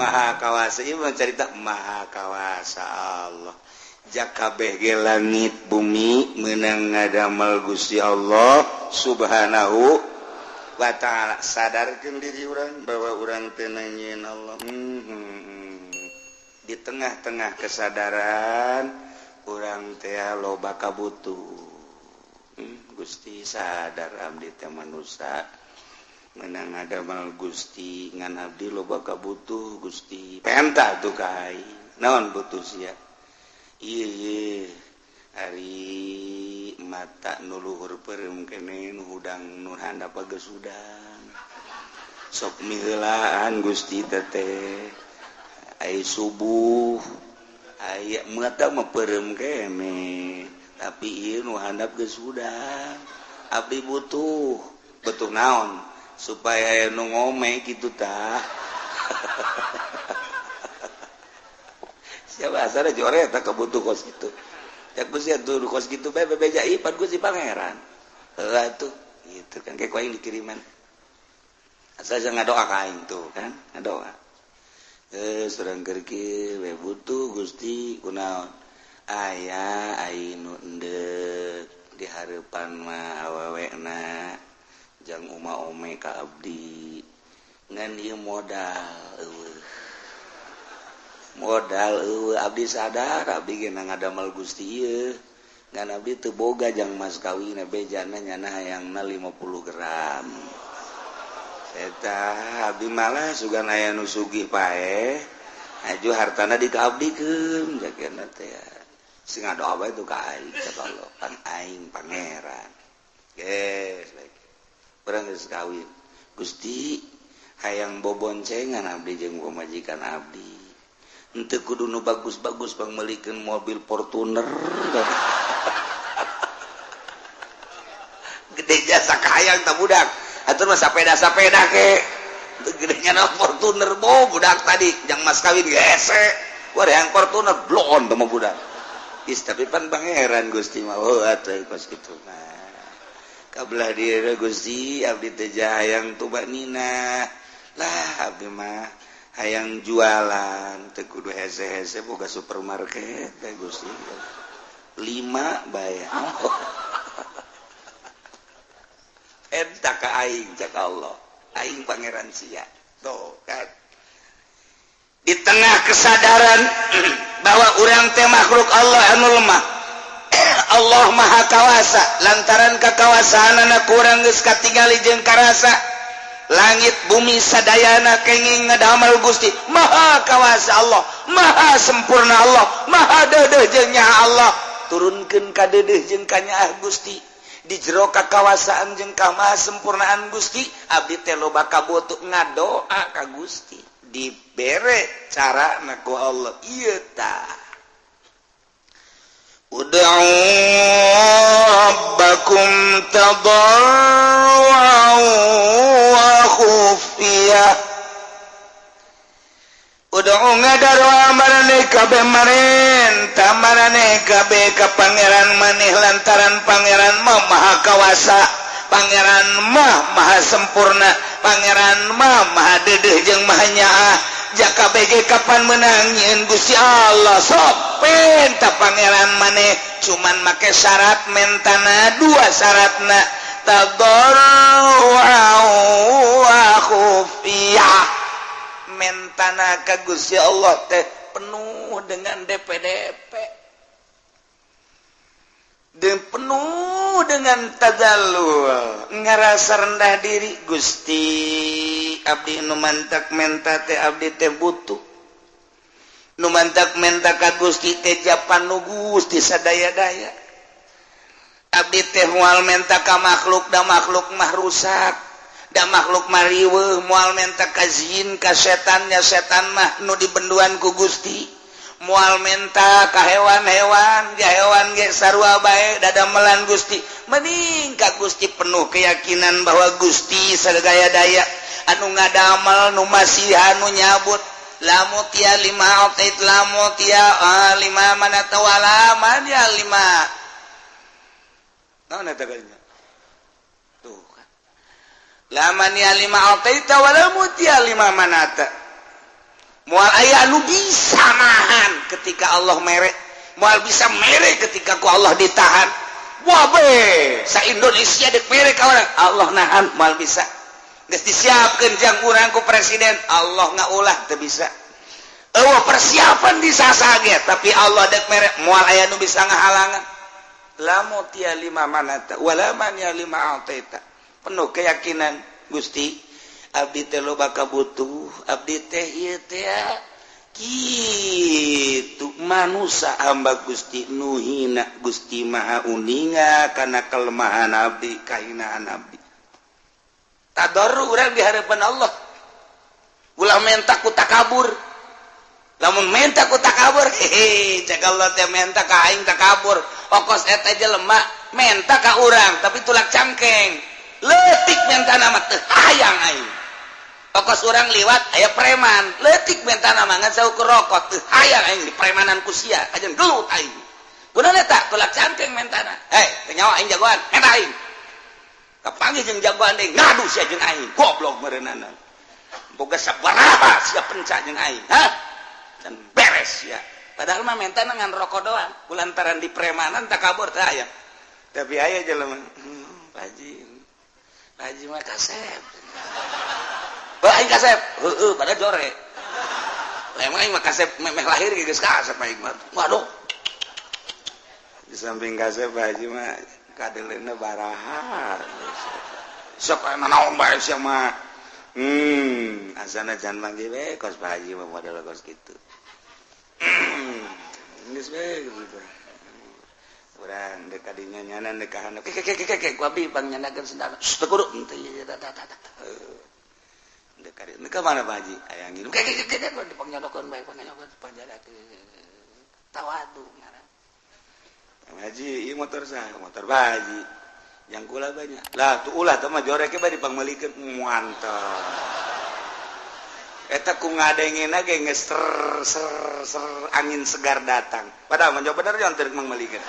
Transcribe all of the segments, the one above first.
Maha kawasa ieu mah carita Maha kawasa Allah. Jakabeh ge langit bumi meunang ngadamel Gusti Allah Subhanahu wa ta'ala. Sadarkeun diri urang bahwa urang teu nyieun Allah. Di tengah-tengah kesadaran urang teh loba kabutuh. Gusti sadar abdi teh manusia menang ngadamel Gusti, ngan abdi loba kabutuh Gusti. Penta tuh ka aing. Naon butuh sia? Ieu ari mata nu luhur peureum keneh, nu hudang nu handap geus hudang. Sok miheulaan Gusti teteh. Ai subuh aya mata mah peureum keneh, tapi ieu nu handap geus hudang. Abdi butuh, butuh naon? Supaya nu ngome kitu tah. Siapa asal jore tak kebutuh kos gitu. Ya Gusti atuh kos gitu bae bebeja ieu pan Gusti Pangeran. Heula tuh gitu kan kayak aing dikiriman. Asal jangan ngadoa ka aing tuh kan, ngadoa. Surang keur kieu we butuh Gusti kunaon? Aya aing nu endek di hareupan mah awewena jang uma ome ka abdi. Ngan ieu modal eueuh. Modal eueuh abdi sadar abdi ge ngadamel Gusti ieu. Ngan abdi teu boga jang mas kawin bejana nyana hayangna 50 gram. Eta abdi malah sugan aya nu sugih paeh aju hartana dikaabdikeun jagana teh. Sing ngadoa bae tuh ka aing cek Allah pan aing pangeran. Geus bae. Urang geus kawin. Gusti hayang boboncengan abdi jeung pamajikan abdi. Henteu kudu nu bagus-bagus pangmeulikeun mobil Fortuner. Gede jasa kahayang tah budak. Atur mah sapeda-sapeda ke. Teu gedenya na Fortuner bo budak tadi jang mas kawin gese. Wah yang Fortuner bloon teh mah budak. Is tapi pan pangeran Gusti mah oh atuh kos kitu mah. Kabelah dieu Gusti abdi teh hayang tubanina. Lah abdi mah hayang jualan teu kudu hese-hese boga supermarket teh Gusti. 5 bae. Eta ka aing cak Allah, aing pangeran sia. Tuh kan. Di tengah kesadaran bahwa urang teh makhluk Allah anu lemah. Allah Maha Kawasa, lantaran kakawasaanana kurang geus katingali jeung karasa. Langit bumi sadayana kenging ngadamel Gusti. Maha Kawasa Allah, Maha sempurna Allah, Maha deudeuh jeung nyaah Allah. Turunkeun ka deudeuh jeung ka nyaah Gusti. Di jero kakawasaan jeung ka sempurnaan Gusti, abdi teh loba kabutuh ngadoa ka Gusti. Dibere carana ku Allah ieu tah. Ud'u rabbakum tadarruan wa khufiyah. Ud'u ngadarua maraneh kabeh marenta maraneh kabeh ka pangeran maneh lantaran pangeran mah maha kawasa, pangeran mah maha sempurna, pangeran mah maha deudeuh jeung maha nyaah. Jaka BG kapan menang nyieun Gusti Allah sok penta pangeran maneh cuman make syarat mentana dua syaratna tadarruan wa khufiyah. Mentana ka Gusti Allah teh penuh dengan DPDP dan penuh dengan tadallul, ngerasa rendah diri. Gusti abdi nu mantak menta teh abdi teh butuh, nu mantak menta ka Gusti teh japan nu Gusti sadaya-daya. Abdi teh moal menta ka makhluk da makhluk mah rusak, da makhluk mah riweuh, moal menta ka jin ka setannya, setan mah nu dibenduan ku Gusti. Moal menta ka hewan-hewan, ja hewan ge sarua bae dadamelan Gusti. Mending ka Gusti penuh keyakinan bahwa Gusti sadaya daya anu ngadamel, nu masihan, nu nyabut. Lamu tia lima otait lamu tia lima mana tawala man ya lima naon eta kalinya tuh kan laman ya lima ataita wala mutia lima manata. Moal aya anu bisa nahan ketika Allah mere, moal bisa mere ketika ku Allah ditahan. Wah be, sa Indonesia dek mere ka urang, Allah nahan moal bisa. Geus disiapkeun jang urang ku presiden, Allah ngaulah teu bisa. Eueuh persiapan disasage, tapi Allah dek mere moal aya nu bisa ngahalangan. La mu'tiya lima mana'ta wala mani'a lima a'taita. Penuh keyakinan, Gusti, abdi teh loba kabutuh, abdi teh ieu teh kitu manusia hamba Gusti nu hina, Gusti Maha uninga kana kelemahan abdi, kahinaan abdi. Tadarru urang di hadapan Allah. Ulah menta ku takabur. Lamun menta ku takabur, hehe, cek Allah teh menta ka aing takabur. Okos eta jelema menta ka urang tapi tulak cangkeng. Leutik mentana mah teu hayang aing. Okos urang liwat aya preman, leutik mentana mah ngan saukur rokok, teu hayang aing di premanan ku sia, kajeun gelut aing. Kunaon eta? Tulak cangkeng mentana. Hei, teu nyawa aing jagoan, menta aing. Kapanggih jeung jagoan deui, ngadu sia jeung aing, goblok meureunana. Boga sabaraha sia penca jeung aing, hah? Dan beres ya. Padahal mah mentana ngan rokok doang, kulantaran di premanan takabur teu aya. Tapi aya jelema, Pak Haji, Pak Haji mah kasep. Bah aing kasep, heueuh pada jore. Lah emang aing mah kasep memeh lahir geus kasep aing mah. Waduh. Di samping kasep Pak Haji mah kadeleuna baraha. Sok aya naon bae sia mah. Asana jangan manggil we kos Pak Haji mah model kos kitu. Geus we gitu. Urang dek kadinya nyanan dek ka handap. Ke ke ke ke ku abdi pangnyandakeun sendal. Teu kudu henteu ieu ta ta ta. Dek kadi ka mana Pak Haji? Aya nginum. Ke ke ke ke dipangnyodokeun bae pangnyodokeun panjadakeun. Tawadu ngaran. Pak Haji, ieu motor saha? Motor Pak Haji. Yang kula banyak. Lah tuh ulah teh mah jorek bae dipangmeulikeun. Mantap. Eta ku ngadengena ge geus ser ser ser angin segar datang. Padahal mah bener jangan teu mangmeulikeun.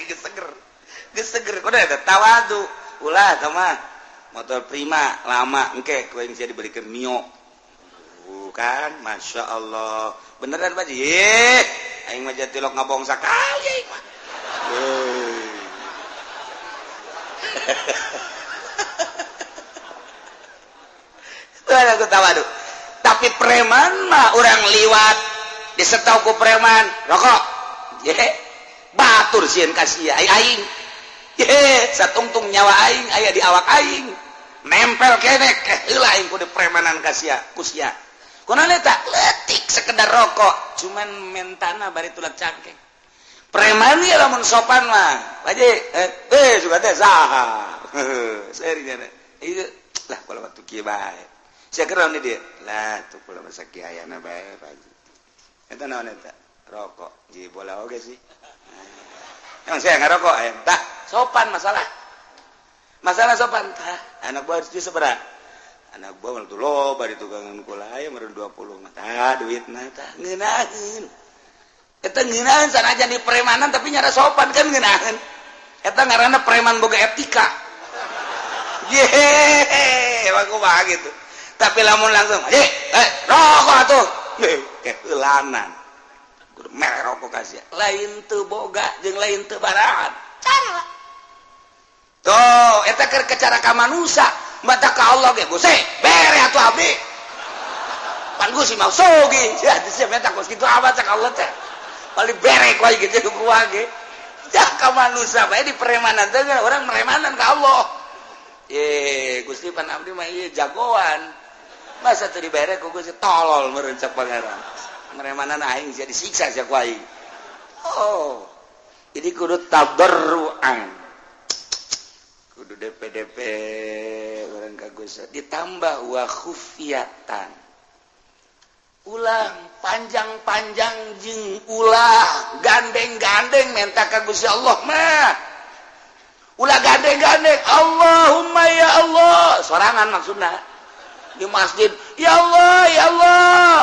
Geus seger. Geus seger kudu eta tawadu. Ulah teh mah motor Prima lama engke ku aing sia dibelikeun Mio. Kan Masya Allah. Beneran Pak Haji? Aing mah jatilok ngabong sakali aing mah. Aku tawadu. Tapi preman mah orang liwat disetau ku preman rokok. Ye, batur sieun ka sia aing. Ye, satungtung nyawa aing aya di awak aing. Nempel keneh heula aing kudu premanan ka sia, ku sia. Kunaon eta? Leutik sekedar rokok, cuman mentana bari tulak cangkeng. Preman ieu lamun sopan mah. Pak Haji, suka teh saha. Serinya. Ieu lah kalau waktu kieu bae. Sia keur naon dia? Lah tuh kula masa kieu ayana bae Pak Haji. Eta naon eta? Rokok. Ji bola oge sih. Emang saya ngarokok aya. Tah, sopan masalah. Masalah sopan tah. Anak buah harus sabaraha? Anak buah mah tuh loba di tukangan kula aya meureun 20 mah. Tah duitna tah ngeunaheun. Eta ngeunaheun sanajan di premanan tapi nyara sopan kan ngeunaheun. Eta ngaranna preman boga etika. Yehehe, emang kumaha gitu. Tapi lamun langsung, rokok atuh. Keheulanan. Kudu mere rokok ka sia. Lain teu boga jeung lain teu barahan. Cara. Tuh, eta keur cara ka manusia, mata ka Allah ge Gusti, bere atuh abdi. Pan Gusti mah sogi. Sia sia menta kos kitu amat cak Allah teh. Paling bere ku aing gitu ku ge. Cak ka manusia bae di premanan teh urang meremanan ka Allah. Ye, Gusti pan abdi mah ieu jagoan. Masa teu dibere ku Gusti tolol meureun cak pangeran. Meremanan aing sia disiksa sia ku aing. Oh. Jadi kudu tadarruan. Kudu DPDP urang ka Gusti ditambah wa khufiyatan. Ulah panjang-panjang jeung ulah gandeng-gandeng menta ka Gusti Allah mah. Ulah gandeng-gandeng Allahumma ya Allah sorangan maksudna di masjid ya Allah ya Allah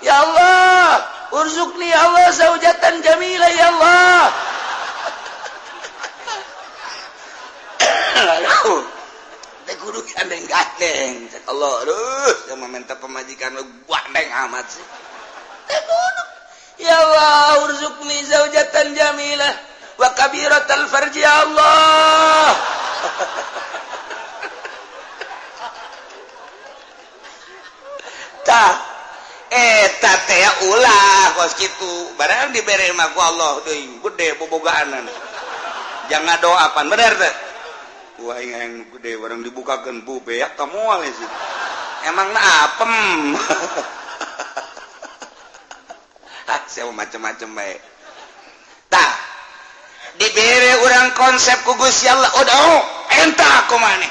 ya Allah urzuqni ya Allah zaujatan jamila ya Allah. Aduh, teh kudu gandeng-gandeng cek Allah aduh sama minta pemajikan pamajikan gandeng amat sih. Ya Allah, urzuqni zaujatan jamilah wa kabiratal farji ya Allah. Tah eta teh ulah kos kitu barang dibere mah ku Allah deui gede bobogaanan. Jangan doa pan bener teh. Wah yang gede barang dibukakeun bu beak ka moal sih. Emangna apem. Saya macam-macam baik. Tah dibere urang konsep ku Gusti Allah, udah enta aku maneh.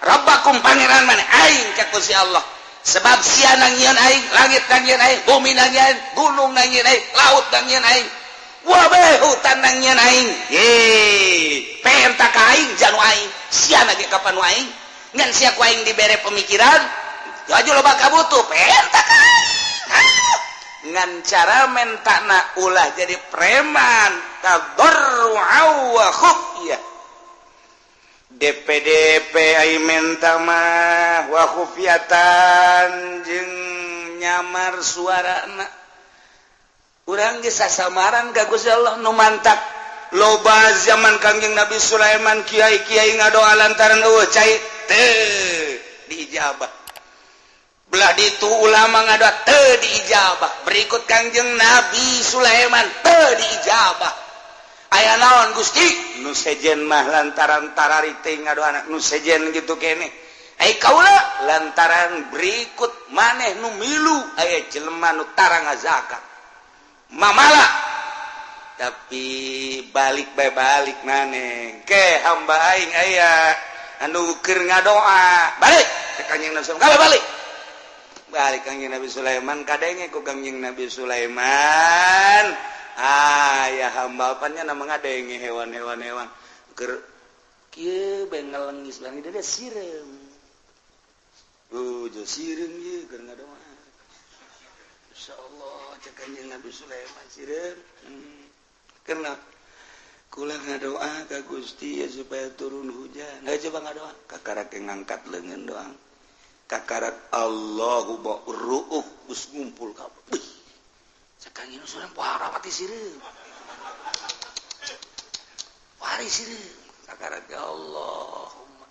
Rabbakum pangeran maneh aing ka Gusti Allah. Sebab sia nangieun aing, langit nangieun aing, bumi nangieun, gunung nangieun aing, laut nangieun aing. Wabeh hutan nangieun aing. Ye, penta ka aing janu aing, sia ge kapan aing. Ngan sia ku aing dibere pemikiran, aju loba kabutuh, penta ka aing. Ngan cara mentana ulah jadi preman tadarru'a wa khufyah. DPDP ai menta mah wa khufyatan jeung nyamar suarana. Urang geus sasamaran ka Gusti Allah nu mantak loba zaman Kangjeng Nabi Sulaiman kiai-kiai ngadoa lantaran eueuh cai teu diijabah. Belah ditu ulama ngadoa teu diijabah. Berikut Kangjeng Nabi Sulaiman teu diijabah. Aya naon Gusti? Nu sejen mah lantaran tarari teh ngadoana nu sejen gitu keneh. Ai kaula lantaran berikut maneh nu milu aya jelema nu tara ngazakat. Mamala. Tapi balik bae balik maneh. Ke hamba aing aya anu keur ngadoa. Balik ka Kangjeng Nabi Sulaiman. Balik. Balik Kangjeng Nabi Sulaiman kadenge ku Kangjeng Nabi Sulaiman. Ah ya hamba apanya nama ngadenge hewan-hewan hewan keur kieu bae ngelengis bang dia sireum. Jo sireum ieu keur ngadoa. Insyaallah cek Kangjeng Nabi Sulaiman sireum. Karena kula ngadoa ka Gusti ya supaya turun hujan. Nah, coba ngadoa kakarak ngangkat leungeun doang. Kakarak Allahu ba'ruuh geus ngumpul kabeh. Cek Kangjeng Sulaiman parawati sireum. Wari sireum. Kakarak ya Allahumma.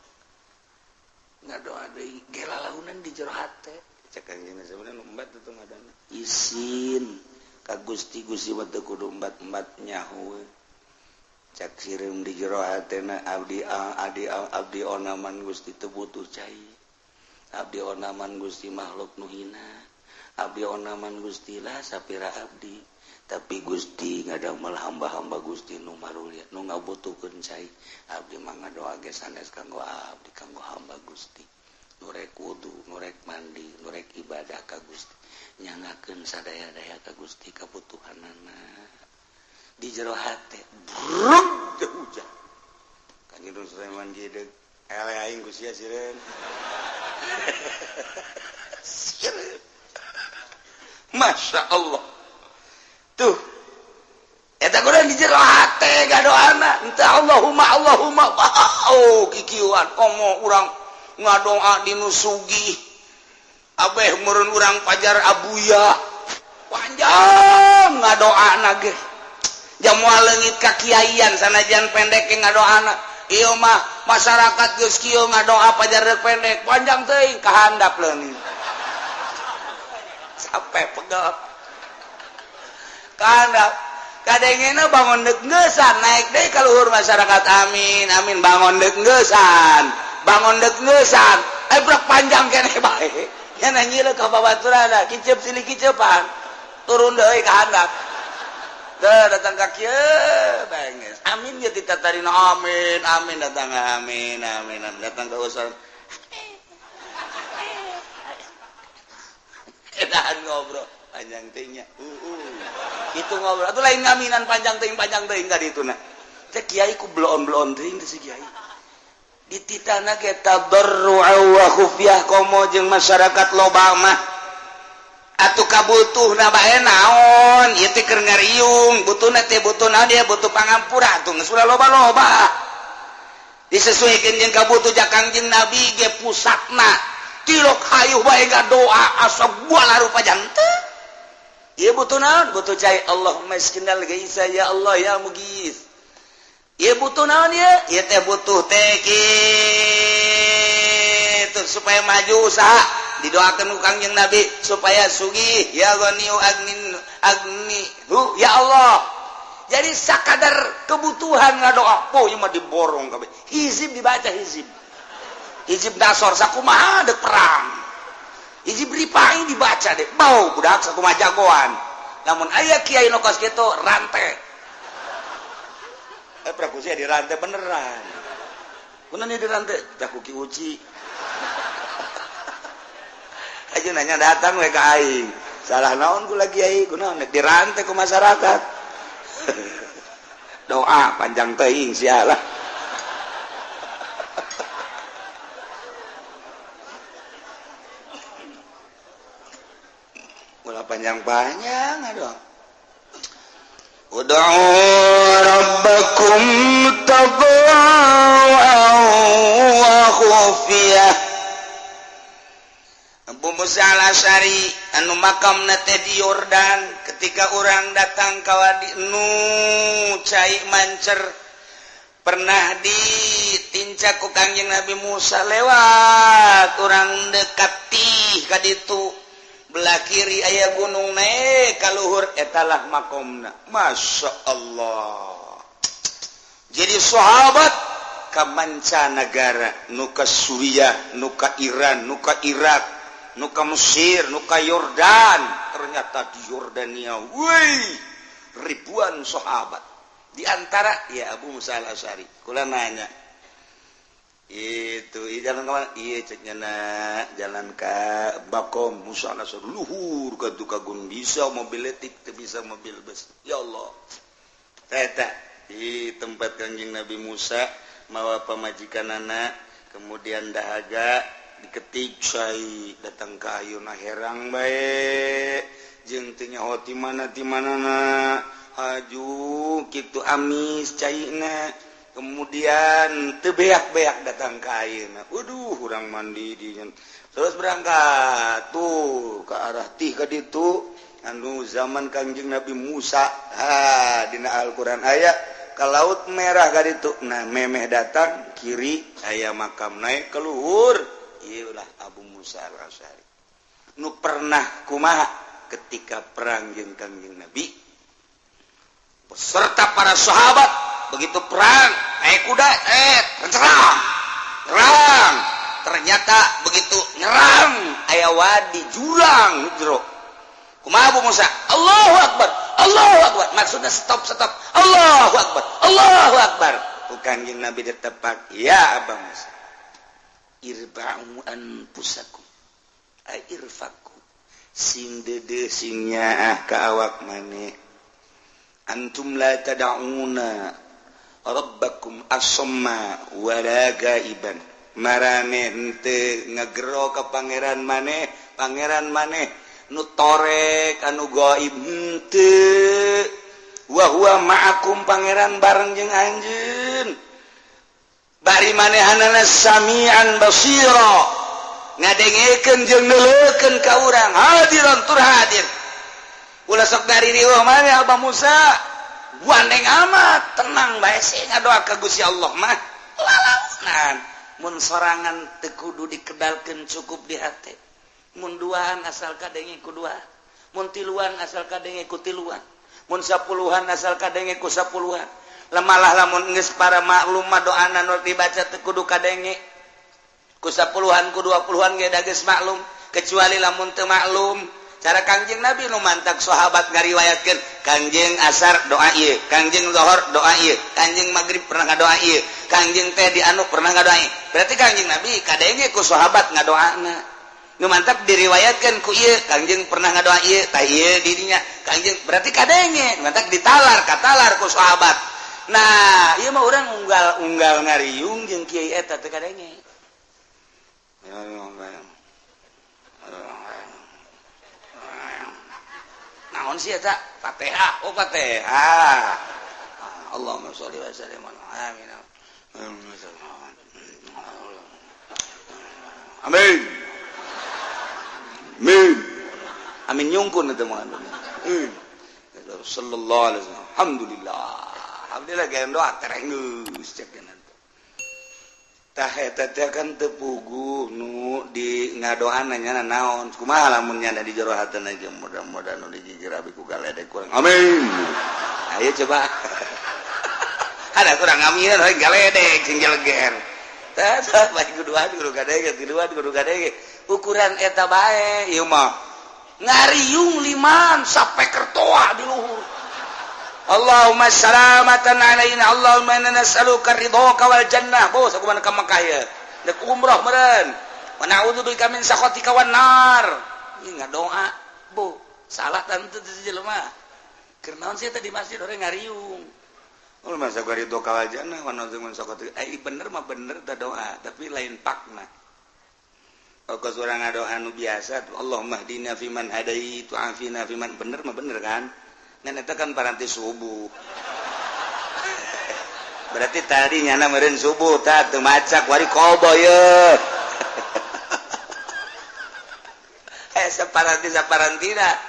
Ngadoa deui gelalaunan di jero hate. Cek Kangjeng Sulaiman embat teu ngadana. Isin ka Gusti Gusti mah teu kudu embat-embat nyaho. Cek sireum di jero hatena abdi adi abdi onaman Gusti teu butuh cai. Abdi onaman Gusti makhluk nu hina. Abdi onaman Gusti lah sapira abdi, tapi Gusti ngadamel hamba-hamba Gusti nu marulia nu ngabutuhkeun cai. Abdi mah ngadoa ge sanes kanggo abdi, kanggo hamba Gusti. Nu rek wudu, nu rek mandi, nu rek ibadah ka Gusti. Nyangakeun sadaya-daya ka Gusti kabutuhanana. Di jero hate brug teu hujan. Kanjeng Sulaiman gideg ele aing ku sia sireun. Sireun. Masya Allah tuh eta kurang di jero hate gadoana entah Allahumma Allahumma wow kikiuan komo urang ngadoa di nu sugih abeh meureun urang pajar abuya panjang ngadoana ge jamoal leungit ka kiaian sanajan pendek ge ngadoana ieu mah masyarakat geus kieu ngadoa pajar rek pendek panjang teuing kahandap leungit sampai pegel karena kadengena bangun dek ngeusan naik deui ka luhur masyarakat amin amin bangun dek ngeusan bangun dek ngeusan brek panjang keneh bae nya nanyieun ka babaturanna kiceup silih kiceupan turun deui ka handap teu datang ka kieu bae geus amin ge ditatarina amin amin datang amin amin datang ka usan edahan ngobrol panjang teuing itu ngobrol atuh lain ngaminan panjang teuing ka dituna teh kiai ku bloon-bloon teuing teh si kiai dititana ge tadarru'a wa khufyah komo jeung masyarakat loba mah atuh kabutuhna bae naon ieu teh keur ngariung butuhna teh butuh naon dia butuh pangampura atuh geus ulah loba-loba disesuaikeun jeung kabutuh ja Kangjeng Nabi ge pusatna Tilok hayuh bae ngadoa asa buah rupa jantung. Ieu butuh naon? Butuh cai Allahumma iskinal gaisa ya Allah ya mugis. Ieu butuh naon ieu? Ieu teh butuh teh kitu supaya maju usaha. Didoakan ku Kangjeng Nabi supaya sugih ya ghaniyu agnin agni hu ya Allah. Jadi sakadar kebutuhan ngadoa, po ieu mah diborong kabeh. Hizib dibaca hizib. Hizib dasor sakumaha deuk perang. Hizib ripai dibaca deh, bau budak sakumaha jagoan. Lamun aya kiai nu kos kitu rantai. Praku sia dirantai beneran. Kunaon ieu dirantai? Tah ku Ki Uci. Aja nanya datang we ka aing. Salah naon ku lagi kiai, kunaon dirantai ku masyarakat. Doa panjang teuing sia lah. Ulah panjang-panjang aduh. Ud'u rabbakum tadarruan wa khufiyah. Abu Musa Al-Asy'ari anu makamna teh di Yordan ketika urang datang ka wadi nu cai mancer pernah ditincak ku Kangjeng Nabi Musa lewat urang dekat tih ka ditu belah kiri aya gunung naik ka luhur etalah makomna. Masya Allah. Jadi sahabat ka mancanagara nu ka Suriah, nu ka Iran, nu ka Irak, nu ka Mesir, nu ka Yordan. Ternyata di Yordania woi ribuan sahabat. Di antara ya Abu Musa Al-Asy'ari. Kula nanya itu jalan kemana? Iya ceknya nak jalan ke Bakom Musa Al-Asy'ari luhur ka tukagun bisa mobil letik teu bisa mobil bus. Ya Allah. Eta di tempat Kangjeng Nabi Musa mawa pamajikanana kemudian dahaga diketik cai datang ka ayeuna herang bae jeung teu nyaho ti mana ti manana haju kitu amis caina. Kemudian teu beak-beak datang ka ayeuna. Waduh, urang mandi di terus berangkat tuh ke arah tih ka ditu anu zaman Kangjeng Nabi Musa. Ha, dina Al-Qur'an aya ka Laut Merah ka ditu. Nah, memeh datang kiri aya makam naik ke luhur. Ieu lah Abu Musa Al-Asy'ari. Nu pernah kumaha ketika perang jeung Kangjeng Nabi beserta para sahabat. Begitu perang naik kuda serang nyerang, ternyata begitu nyerang aya wadi jurang jero. Kumaha Abu Musa? Allahu Akbar, Allahu Akbar. Maksudnya stop stop. Allahu Akbar, Allahu Akbar. Bukan jeung Nabi ditepak, ya Abu Musa. Irba'u anfusakum ay irfaku. Sing deudeuh sing nyaah ka awak maneh. Antum la tad'una rabbakum asamma wala gaiban. Marane henteu ngagero ka pangeran maneh, pangeran maneh nu torek anu gaib henteu. Wa huwa ma'akum, pangeran bareng jeung anjeun. Bari manehanana samian basira, ngadengekeun jeung neuleukeun ka urang, hadiran tur hadir. Ulah sok dari riweuh maneh Abah Musa. Gandeng amat tenang bae sih ngadoa ka Gusti Allah mah lalaunan. Mun sorangan teu kudu dikedalkeun, cukup di hate. Mun duaan asal kadenge ku dua, mun tiluan asal kadenge ku tiluan, mun sapuluhan asal kadenge ku sapuluhan. Lemalah lamun geus para maklum mah doana nu dibaca teu kudu kadenge ku sapuluhan ku 20-an ge da geus maklum, kecuali lamun teu maklum. Cara Kangjeng Nabi nu mantak sahabat ngariwayatkeun, Kangjeng asar doa ieu, Kangjeng zuhur doa ieu, Kangjeng maghrib pernah ngadoa ieu, Kangjeng teh di anu pernah ngadoa ieu. Berarti Kangjeng Nabi kadenge ku sahabat ngadoana. Nu mantak diriwayatkeun ku ieu, Kangjeng pernah ngadoa ieu, tah ieu di dinya. Kangjeng berarti kadenge, mantak ditalar katalar ku sahabat. Nah, ieu mah urang unggal-unggal ngariung jeung kiai eta teu kadenge. Naon sih eta? Fatihah. Oh, Fatihah. Allahumma sholli wa sallim ala amin. Amin. Amin. Amin nyungkun eta mah. Sallallahu alaihi wasallam. Alhamdulillah. Alhamdulillah gaya doa terenggeus cek nanti. Tah eta teh kan teu puguh nu di ngadoana nya naon. Kumaha lamun nya di jero hatena ge mudah-mudahan nu digigir abi ku galedek kurang. Amin. Ayo coba. Ada kurang aminan we galedek sing geleger. Tah bae kuduan kudu kadege, tiluan kudu kadege. Ukuran eta bae ieu mah. Ngariung liman sampai kertoa di luhur. Allahumma salamatan alaina Allahumma inna nas'aluka ridhoka wal jannah. Bos aku mana ka Mekah ya. Dek umroh meureun. Wa na'udzubika min sakhatika wan nar. Ieu ngadoa, Bu. Salah tante teu jelema. Keur naon sih teh di masjid urang ngariung. Ul masa ridhoka wal jannah wa na'udzubika min sakhatika. Eh bener mah bener teh doa, tapi lain pakna. Kos urang ngadoa nu biasa, Allahumma hdina fiman hadait wa afina fiman, bener mah bener kan? Ngan eta kan paranti subuh. Berarti tadi nyana meureun subuh tah teu maca kuari kobo ye. Eh saparanti saparantina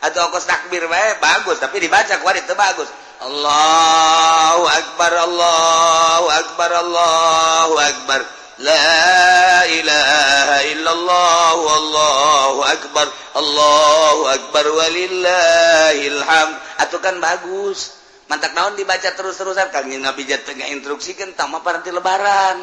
atau kos takbir bae bagus tapi dibaca kuari teu bagus. Allahu akbar Allahu akbar Allahu akbar. La ilaha illallah wallahu akbar Allahu akbar walillahil hamd. Atuh kan bagus. Mantak naon dibaca terus-terusan Kangjeng Nabi jatuh ngainstruksikeun tah mah paranti lebaran.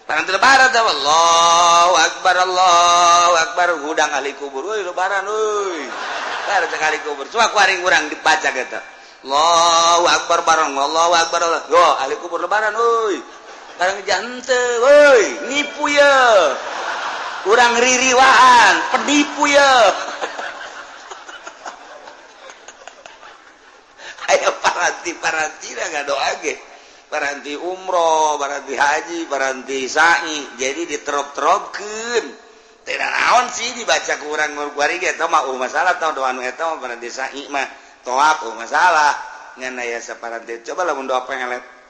Paranti lebaran tah Allahu akbar Allahu akbar hudang ahli kubur euy lebaran euy. Lebaran cek ahli kubur. Coba ku aring urang dibaca kitu. Allahu akbar bareng Allahu akbar. Yo ahli kubur lebaran euy. Barang jante, woi, nipu ya, kurang ririwaan, penipu ya. Ayo paranti nggak doa ge, paranti umroh, paranti haji, paranti sa'i, jadi diterop-teropkeun. Tidak naon sih dibaca kurang ngurguari ge, eta mah masalah tau doa nu eta mah paranti sa'i mah toap masalah. Ngan aya saparanti coba lamun doa pengelet.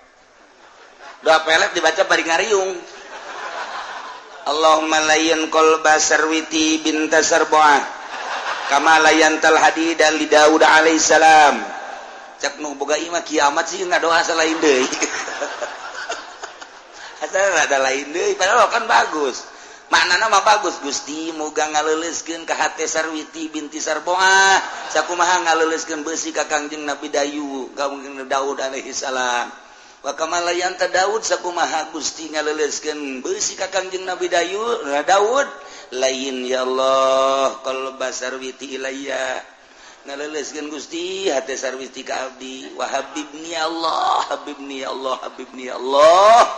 Doa pelet dibaca bari ngariung. Allahumma layyin qalba sarwiti binta sarbuah kama layyantal hadida li Daud alaihissalam. Cek nu boga imah kiamat sih ngadoa salain deui. Asal ada lain deui padahal kan bagus. Maknana mah bagus Gusti moga ngaleuleuskeun ka hate Sarwiti binti Sarbuah sakumaha ngaleuleuskeun beusi ka Kangjeng Nabi Dayu ka Kangjeng Daud alaihissalam. Wa kama layanta Daud sakumaha Gusti ngaleuleuskeun beusi ka Kangjeng Nabi Dayu Daud lain ya Allah qalba sarwiti ilayya ngaleuleuskeun Gusti hate sarwiti ka abdi wa habibni ya Allah habibni ya Allah habibni ya Allah.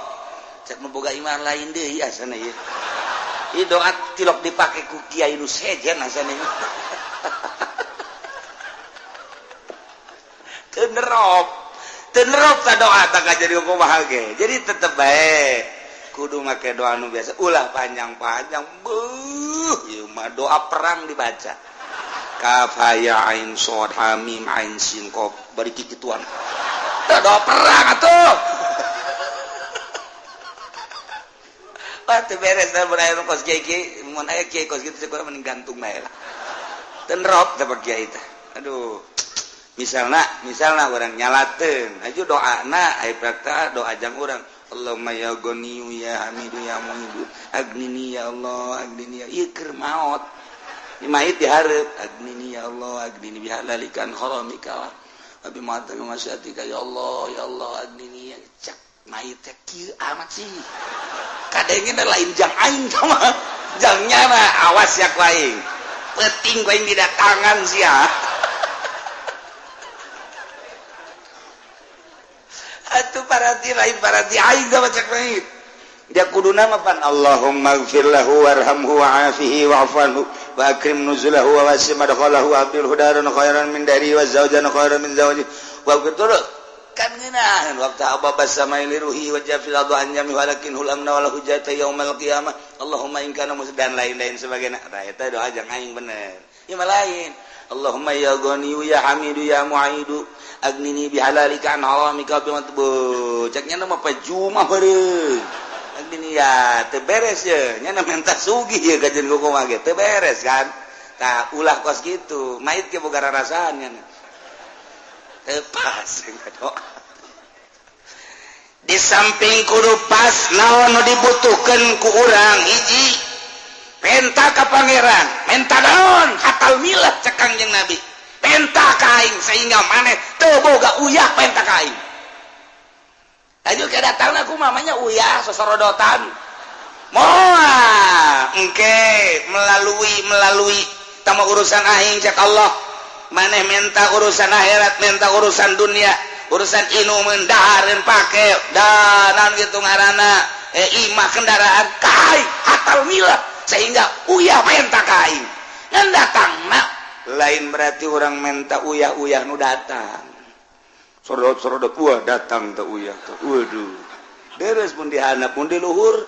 Cek nu boga iman lain deui asana ieu. Ieu doa tilok dipake ku kiai nu sejen asana ieu. Teu nerop. Tenerop ta doa tak jadi kumaha ge. Jadi tetep bae kudu make doa nu biasa ulah panjang-panjang. Beuh, ieu mah doa perang dibaca. Kaf ha ya ain shad ha mim ain sin qaf bari kikituan. Tah doa perang atuh. Wah teu beres da mun aya kos kiai mun aya kiai kos kitu kurang mending gantung bae lah. Tenerop teh kiai teh. Aduh. Misalnya orang nyalateun aju doana aya prakta doa jang urang Allahumma ya ghaniyu ya hamidu ya muhidu agnini ya Allah agnini ya ieu keur maot ieu mayit dihareup agnini ya Allah agnini bihalalikan haramika wa bima masyatika ya Allah ya Allah agnini ya cak mayit teh kieu amat sih kadenge lain jang aing mah jang nyana awas ya ku aing peuting ku aing didatangan sia. Atuh paranti lain paranti aing sama cek lain. Dia kuduna mah pan Allahumma ighfir lahu warhamhu wa'afihi wa'fu anhu wa akrim nuzulahu wa wasi' madkhalahu wa abdil hudaran khairan min dari wa zawjan khairan min zawji wa betul kan ngeunaheun waktu ababa samai liruhi wa jafil adu an jami walakin hul amna wal hujjata yaumal qiyamah Allahumma in kana dan lain-lain sebagainya. Tah eta doa jang aing bener. Ieu mah lain. Allahumma ya ghaniyu ya hamidu ya mu'idu agnini bihalalika an haramika bi matbu cek nya mah pajumah beureum agnini ya teu beres ye nya menta sugih ye kajeun kumaha ge teu beres kan. Tah ulah kos gitu, mayit ge boga rarasaan nya. Teu pas doa. Di samping kudu pas, naon nu dibutuhkeun ku urang? Hiji, penta ka Pangeran, menta naon? Hatal milah cek Kangjeng Nabi. Penta ka aing sehingga maneh teu boga uyah, penta ka aing. Ayo ke datang aku mamanya uyah sosorodotan. Moal engke melalui melalui tama urusan aing, cek Allah. Maneh minta urusan akhirat, minta urusan dunia, urusan inuman, dahareun, pake dan gitu ngaranna imah, kendaraan kai hatal milah sehingga uyah menta ka aing. Ngan datang nak lain berarti orang minta uyah-uyah nu datang sorot-sorot, wah, datang teh uyah tuh. Waduh, deres pun dihandap pun di luhur,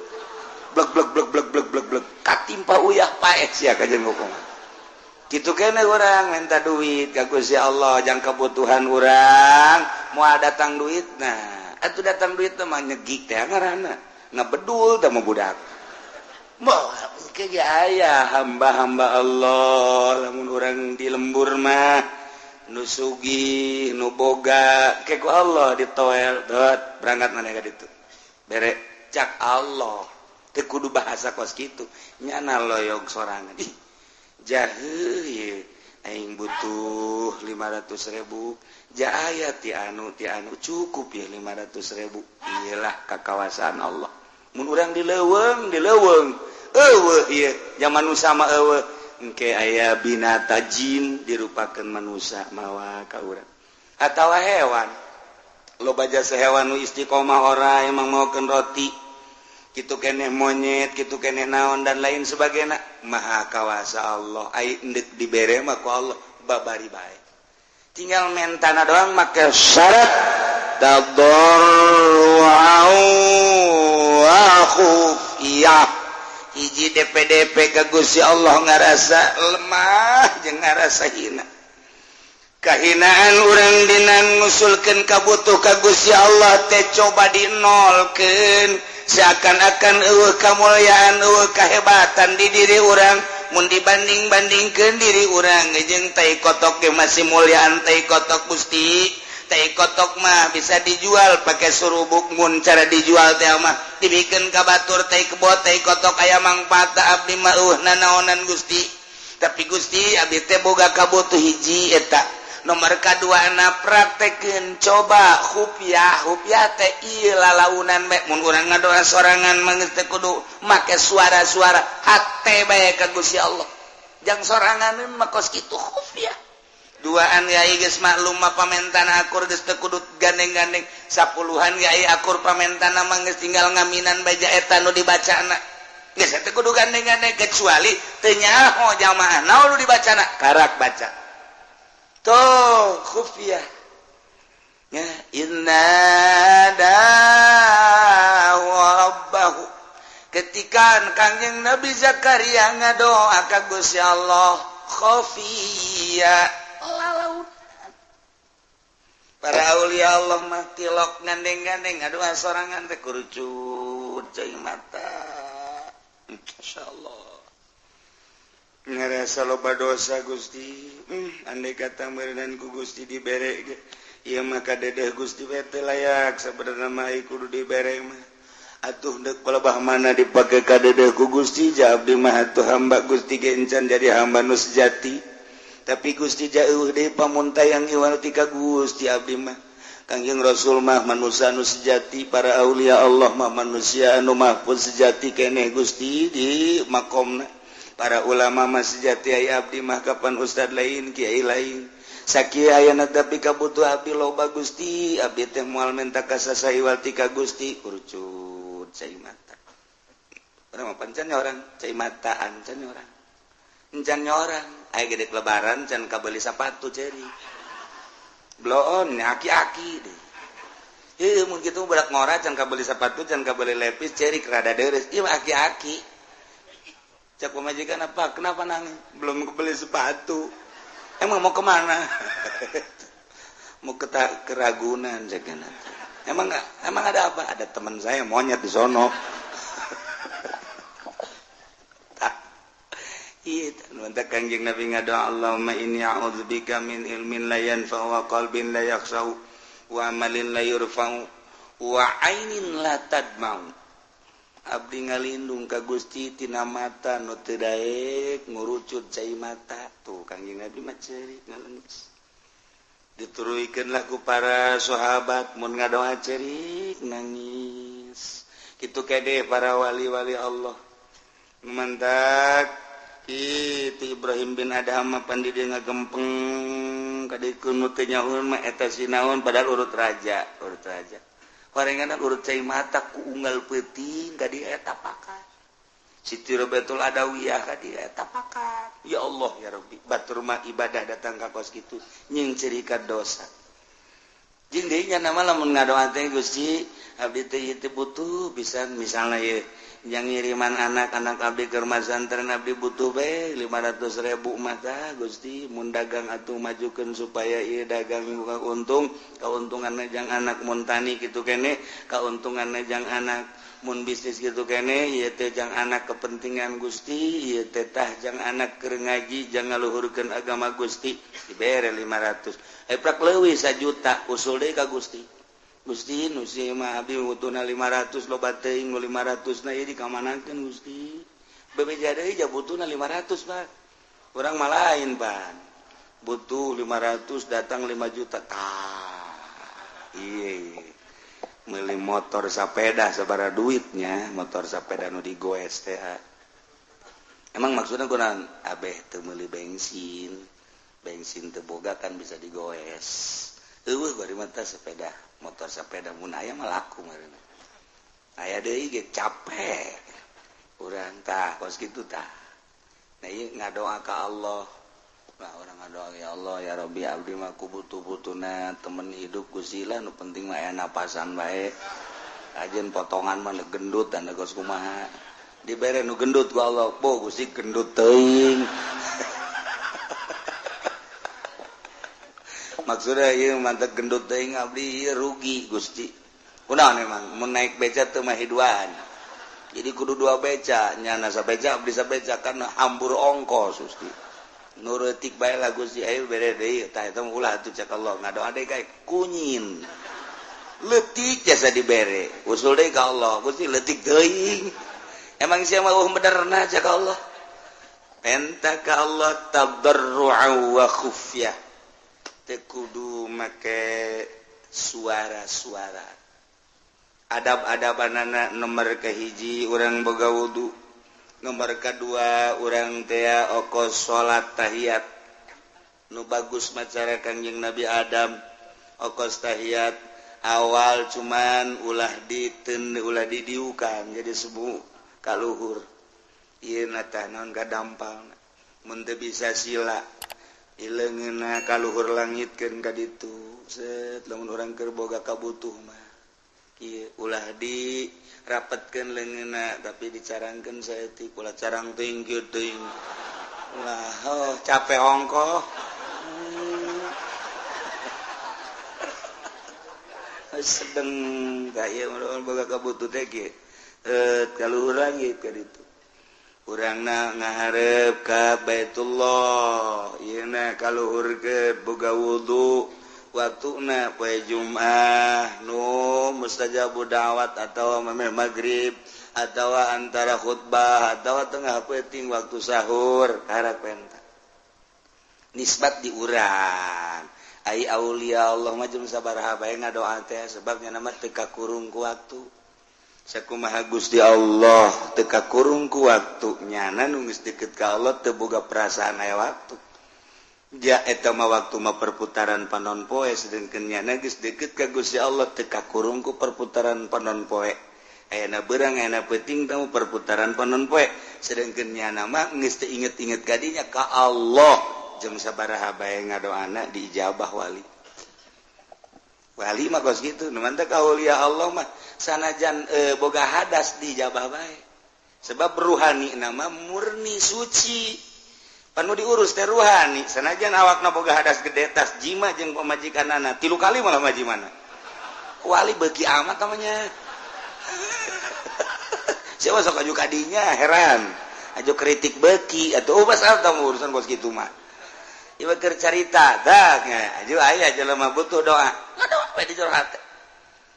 blek blek blek blek blek blek blek, katimpa uyah, paeh sia kajen hukum. Gitu kene orang minta duit ka Gusti Allah jang kebutuhan orang, moal datang duit. Nah, atuh datang duit mah nyegik teh ngaranna, ngabedul teh mah budak. Moal ke aya hamba-hamba Allah lamun urang di lembur mah nu sugih, nu boga, ke ku Allah ditoel, dot berangkat mana ka ditu, bere cak Allah. Teu kudu bahasa kos kitu, nyana loyog sorangan. Ih, jahe ye, aing butuh 500.000, ja aya ti anu ti anu, cukup ya 500.000. Iyalah kakawasaan Allah. Mun urang di leuweung, di leuweung eueuh ieu zaman nu sama eueuh, engke aya binata jin dirupakeun manusia mawa ka urang atawa hewan. Loba jasa hewan nu istiqomah, ora emang maokeun roti kitu keneh, monyet kitu keneh, naon dan lain sebagainya. Maha kawasa Allah. Ai endek dibere mah ku Allah babari bae, tinggal mentana doang make syarat tadarru'an wa khufiyah. Hiji, DPDP ke Gusti Allah ngarasa lemah jeung ngarasa hina. Kahinaan urang dina ngusulkeun kabutuh ka Gusti Allah teh coba dinolkeun, seakan-akan eueuh kamulyaan, eueuh kahebatan di diri urang mun dibanding-bandingkeun diri urang jeung tai kotok ge masih mulyaan tai kotok. Gusti, tai kotok mah bisa dijual pakai surubuk. Mun cara dijual teh mah dibikeun ka batur tai kebo, tai kotok aya mangfaat. Abdi mah eueuh nanaonan, Gusti. Tapi Gusti, abdi teh boga kabutuh hiji eta. Nomor kadua na praktekeun coba khufyah. Khufyah teh ieu lalaunan bae. Mun urang ngadoa sorangan mah geus teu kudu make suara-suara, hate bae ka Gusti Allah. Jang sorangan mah kos kitu khufyah. Duaan yai geus maklum mah pamentana akur, geus teu kudu gandeng-gandeng. Sapuluhan yai akur pamentana mah geus tinggal ngaminan baja eta nu dibacana, geus teu kudu gandeng-gandeng, kecuali teu nyaho jamaah naon nu dibacana, karak baca tuh khufyah ya. Inna rabbahu, ketika Kangjeng Nabi Zakaria ngadoa ka Gusti Allah khafiyya, lalaunan. Para aulia Allah mah tilok gandeng-gandeng, ngadoa sorangan teh kurucut cai mata. Insyaallah ngerasa loba dosa, Gusti. Andai kata meureunan ku Gusti dibere ge ieu mah kadedeh Gusti we teu layak sabenerna mah, kudu dibere mah atuh deuk palebah mana dipake kadedeh ku Gusti. Ja abdi mah atuh hamba Gusti ge encan jadi hamba nu sejati, tapi Gusti jauh deui pamuntayang iwan ti ka Gusti abdi mah. Kangjeng Rasul mah manusia anu sejati, para aulia Allah mah manusia anu mahfuz sejati keneh Gusti di makomna, para ulama mah sejati, ai abdi mah kapan ustad lain, kiai lain, sakieu ayana, tapi kabutuh abdi loba, Gusti. Abdi teh moal menta ka saha iwal ti ka Gusti. Kurucut cai mata. Urang mah pancan orang cai mata, ancan orang encan orang aya gede lebaran can kabeli sepatu, ceri bloon aki-aki deh. Ieu mun kitu budak ngora can kabeli sepatu, can kabeli lepis, ceri rada deres. Ieu aki-aki. Cak pamajikan, "Apa? Kenapa nangis?" "Belum kebeli sepatu." "Emang mau kemana?" "Mau ke Keragunan," cek. "Emang nggak? Emang ada apa?" "Ada teman saya monyet di sono." Iya. Mantap Kangjeng Nabi ngadoa, Allahumma inni a'udzubika min ilmin la yanfa'u wa qalbin la yakhsha'u wa amalin la yurfa'u wa ainin la tadma'u. Abdi ngalindung ka Gusti tina mata nu teu daek ngurucut cai mata. Tuh Kangjeng Nabi mah ceurik ngalengis. Dituruikeun lah ku para sahabat mun ngadoa ceurik nangis. Kitu kede para wali-wali Allah. Mantak itu Ibrahim bin Adham pandi dia ngagempeng kadieu nu teu nyaun mah eta sinaon, padahal urut raja, urut raja. Horengan urut cai mata ku unggal peuting ka dieu eta pakat. Siti Robiatul Adawiyah ka dieu eta pakat. Ya Allah ya Rabbi, batur mah ibadah datang ka kos kitu nying cirikan dosa. Jeung deui nya nama lamun ngadoa teh Gusti abdi teh ieu teh butuh pisan, misalna ieu yang ngiriman anak-anak abdi ke rumah santren, abdi butuh bae 500.000 mah tah Gusti, mun dagang atuh majukeun supaya ieu dagang buka untung, kauntunganna jang anak mun tani kitu kene, kauntunganna jang anak mun bisnis kitu kene, ieu teh jang anak kepentingan Gusti, ieu teh tah jang anak keur ngaji jang ngaluhurkeun agama Gusti, dibere 500. Prak leuwih 1 juta usul deui ka Gusti. Gusti nu si mah abdi butuhna 500 loba teuing nu 500 na ieu dikamanakeun Gusti. Bebeja deui ja butuhna 500 Pak. Urang mah lain Pak. Butuh 500 datang 5 juta. Tah. Ieu meuli motor sapeda sabaraha duitnya, motor sapeda nu digoes teh. Emang maksudna kunaon? Abeh teu meuli bensin. Bensin teu boga kan bisa digoes. Eueuh bari mah teh sepeda, motor sepeda mun aya mah laku meureun. Aya deui ge capek. Urang tah kos kitu tah. Nah ieu ngadoa ka Allah. Nah urang ngadoa ya Allah ya Rabbi abdi mah ku butuh-butuhna temen hidup Gusti lah nu penting mah aya napasan bae. Ajeun potongan mah gendut dan geus kumaha. Dibere nu gendut ku Allah, po Gusti gendut teuing. Maksudnya ieu mantep gendut teuing abdi ieu rugi Gusti. Kunaon emang mun naik beca teu mah hiduan. Jadi kudu dua beca, nyana sabeca abdi sabeca kan hambur ongkos Gusti. Nu reutik bae lah Gusti ayo bere deui tah eta ulah atuh cek Allah ngadoa deui kae kunyin. Leutik jasa dibere, usul deui ka Allah Gusti leutik teuing. Emang sia mah eueuh benerna cek Allah. Penta ka Allah tadarru'a wa khufyah. Teu kudu make suara-suara. Adab-adabanana nomor kahiji urang boga wudu, nomor kadua urang teh okos salat tahiyat. Nu bagus macara Kangjeng Nabi Adam okos tahiyat awal cuman ulah diten ulah didiukan jadi sebu kaluhur. Ieu na tah naon kadampalna mun teu bisa sila ileungeunna kaluhur langitkeun ka ditu set lamun urang keur boga kabutuh mah kieu ulah di rapetkeun leungeunna tapi dicarangkeun saeutik ulah carang teuing kieu teuing ulah oh capek ongkoh. Sedeng ka ieu urang boga kabutuh teh kieu kaluhur langit ka ditu urangna ngaharep ka Baitullah ieu na kaluhurkeun boga wudu waktuna poe Jumat nu mustajabu da'wat atawa memeh magrib atawa antara khutbah atawa tengah peuting waktu sahur karak penta nisbat di urang ai aulia Allah mah jeung sabaraha bae ngadoa teh sebabnya nama teu kakurung ku waktu. Sakumaha Gusti Allah teu kakurung ku waktu nyana nu geus deukeut ka Allah teu boga perasaan aya waktu. Ja eta mah waktu mah perputaran panon poe sedengkeun nyana geus deukeut ka Gusti Allah teu kakurung ku perputaran panon poe. Ayana beurang ayana peuting tamu perputaran panon poe sedengkeun nyana mah geus teu inget-inget ka dinya ka Allah jeung sabaraha bae ngadoana diijabah wali. Wali mah kos kitu nu mantep aulia Allah mah sanajan boga hadas dijabah bae. Sebab ruhani nama murni suci. Panu diurus teh ruhani sanajan awakna boga hadas gede tas jima jeung pamajikanana 3 kali malah majimana. Wali beuki amat namanya. Siapa sok aju kadinya heran. Ajo kritik beki atuh masalah tamu urusan kos kitu mah. Ieu keur carita dah ajo aya jelema butuh doa. Ngadoa we di jero hate.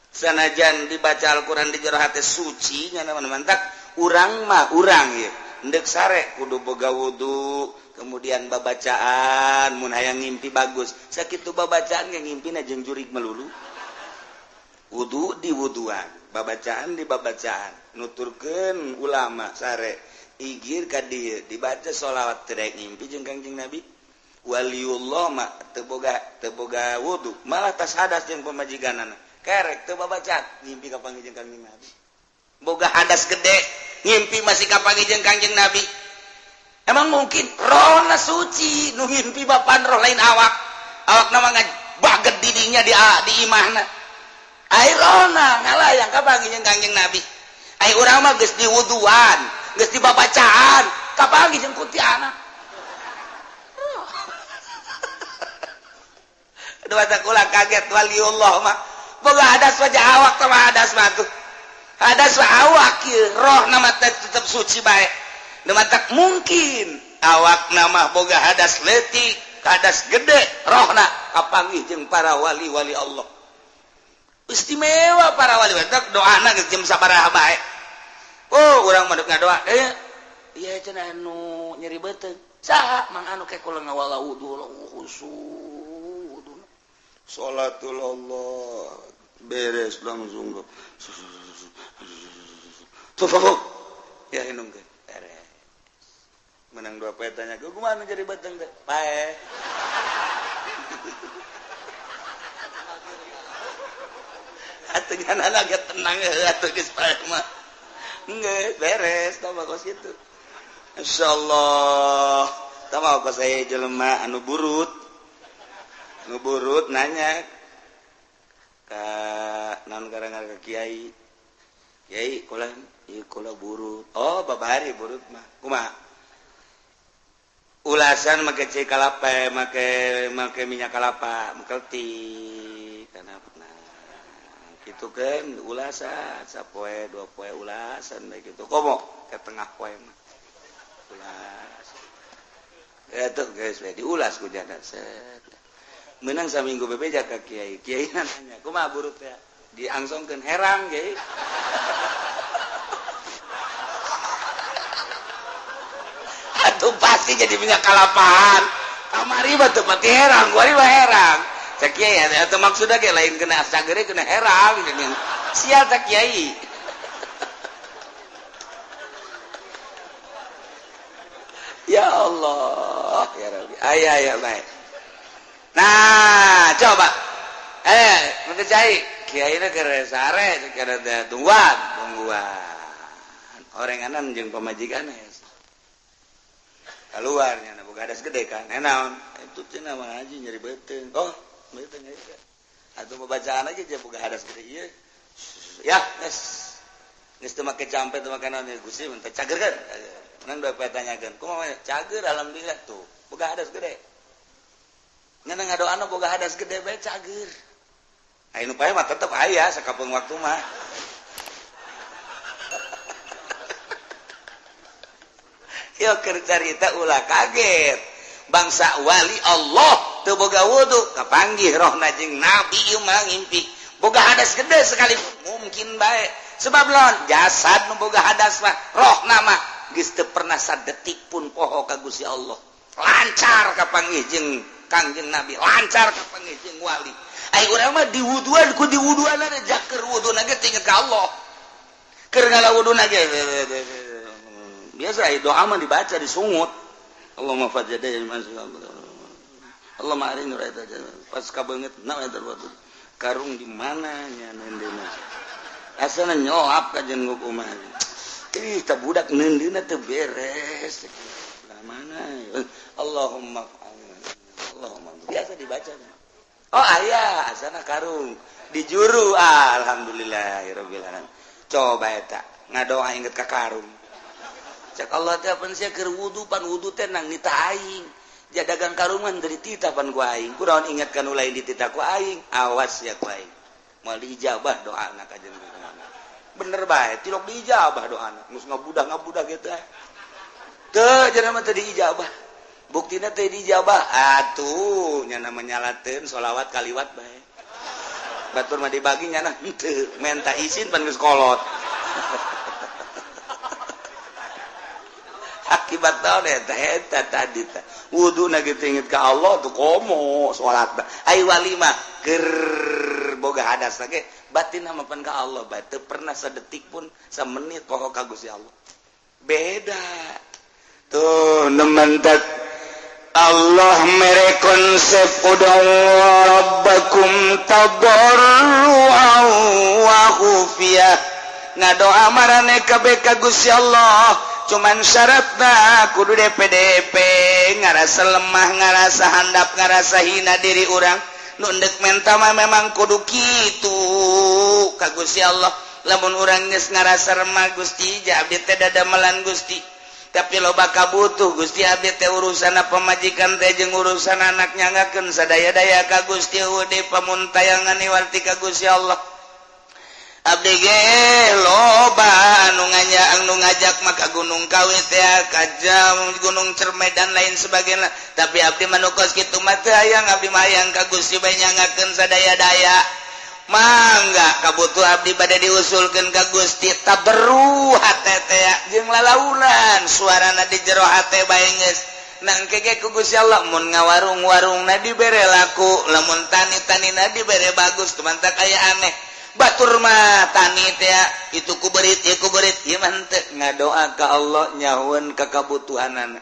Sanajan dibaca Al-Qur'an di jero hate suci nya mantak urang mah urang ieu. Endek sare kudu boga wudu, kemudian babacaan mun hayang ngimpi bagus. Sakitu babacaan ge ngimpina jeung jurig melulu. Wudu di wuduan, babacaan di babacaan. Nuturkeun ulama sare igir ka dieu dibaca sholawat teu daek ngimpi jeung Kangjeng Nabi. Waliullah mah teu boga wudu, malah tas hadas jeung pamajikanana. Kerek teu babacaan ngimpi ka panggih jeung Kangjeng Nabi. Boga hadas gede ngimpi masih ka panggih jeung Kangjeng Nabi. Emang mungkin rohna suci nu ngimpi bapan roh lain awak. Awakna mah baget didinya di imahna. Ai rohna ngalayang ka panggih jeung Kangjeng Nabi. Ai urang mah geus diwuduan, geus dibabacaan, kapanggih jeung kuntianak. Dua kula kaget waliullah mah boga hadas wajah awak sama hadas mah tuh. Hadas mah awak ieu, rohna mah tetep suci bae. Nu matak mungkin awakna mah boga hadas leutik, hadas gede, rohna kapanggih jeung para wali-wali Allah. Istimewa para wali matak doana geus jam sabaraha bae. Oh, urang mah ngadoa eh ieu cenah anu nyeri beuteung. Saha mang anu ke kula ngawala wudu khusyuk. Sholatul Allah beres langsung ya inung ke beres menang dua poe tanya gue kumaha jadi beteng teh pae atuh ngan agak tenang atuh geus pae mah geus beres tah kos kitu insyaallah tah mah kos aya jelema anu burut ngeburut nanya ka naon garangan ka kiai. Kiai kula ieu kula burut. Oh babari burut mah. Kumaha? Ulasan make cai kalapa, make minyak kalapa, mengkelti kana nah. Kitu kan ulasan sapoe dua poe ulasan bae kitu. Komo ke tengah poe mah. Ulas. Eta geus we diulas ku jana set. Menang saminggu bebeja ka kiai. Kiai nanya, kumaha burut ya? Diangsongkeun herang kiai. Atuh pasti jadi minyak kalapaan. Kamari mah teu pati herang, kuari mah herang. Cek kiai atuh maksudna ge lain kena sagere kena herang. Sial cek kiai. Ya Allah, ya Rabbi. Aya ya baik. Nah, coba. Nanti cai, kiai na keur sare, keur tungguan, tungguan. Orenganan jeung pamajikan keluar nya boga hadas gede kan. Naon? Itu cenah mah haji nyeri beuteung. Oh, beuteung ieu. Atuh babacaan aja jeung boga hadas gede ieu. Ya, geus. Geus teu make campe teu make naon Gusti mun teh cager kan. Menang dua poe tanyakeun. Kumaha cager alhamdulillah tuh. Boga hadas gede. Ngan ngadoana boga hadas gede bae cager. Aya nu pae mah tetep aya sakapeung waktu mah. Yo keur carita ulah kaget. Bangsa wali Allah teu boga wudu kapanggih rohna jeung nabi ieu mah ngimpi. Boga hadas gede sekalipun mungkin bae. Sebab lawan jasad nu boga hadas mah rohna mah geus teu pernah sadetik pun poho ka Gusti Allah. Lancar kapanggih jeung Kangjeng Nabi, lancar kapanggih jeung wali. Ai urang mah diwuduan ku diwuduan jaker wuduna ge inget ka Allah. Keur ngala wuduna ge biasa doa mah dibaca disungut. Allahumma fajjada Allahumma arini pas kabeungeut na eta karung di mana nya neundeuna. Asana nyolap ka jeung kumaha. Ih tah budak neundeuna teu beres. Lah mana? Allahumma Allahumma biasa dibaca. Oh aya asana karung di juru alhamdulillahirabbil alamin. Coba eta ngadoa inget ka karung. Cek Allah teh pan sia keur wudu pan wudu teh nang nita aing. Dia dagang karungan dari tita pan ku aing. Kunaon inget ka nu lain di tita ku aing. Awas ya ku aing. Moal diijabah doana ka jeung bener bae tilok diijabah doana. Geus ngabudah-ngabudah gitu. Teu cenah mah teu diijabah. Buktina teu diijabah. Atuh nya namanya nyalateun sholawat kaliwat bae. Batur mah dibagi nyana henteu, menta izin pan geus kolot. Akibat naon eta eta tadi teh. Wuduna ge teu inget ka Allah tuh komo salat. Ai wali mah keur boga hadas ge batin mah pan ka Allah bae teu pernah sedetik pun semenit poho ka Gusti Allah. Beda. Tuh nementak Allah mere konsep ud'u rabbakum tadarruan wa khufiyah. Ngadoa marane kabeh ka Gusti Allah, cuman syaratna kudu DPDP ngarasa lemah, ngarasa handap, ngarasa hina diri urang. Nu endek menta mah memang kudu kitu ka Gusti Allah. Lamun urang geus ngarasa remah, Gusti ja abdi teh dadamelan Gusti, tapi loba kabutuh Gusti abdi teh urusan pamajikan teh jeung urusan anak nyangakeun sadaya-daya ka Gusti eueuh pamuntayangan iwarti ka Gusti Allah. Abdi ge loba anu nganya anu ngajak maka Gunung Kawi teh ka jam Gunung Cerme dan lain sebagainya, tapi abdi mah nu kos kitu mah teu hayang, abdi mah hayang ka Gusti bae nyangakeun sadaya-daya. Mangga kabutuh abdi bade diusulkeun ka Gusti taberru hate teh jeung lalaunan suarana di jero hate bae geus nangke ge ku Gusti Allah. Mun ngawarung-warungna dibere laku, lamun tani-tanina dibere bagus, tumantak aya aneh. Batur mah tani teh itu ku berit ieu ku berit ieu mah henteu ngadoa ka Allah nyahueun ka kabutuhanana.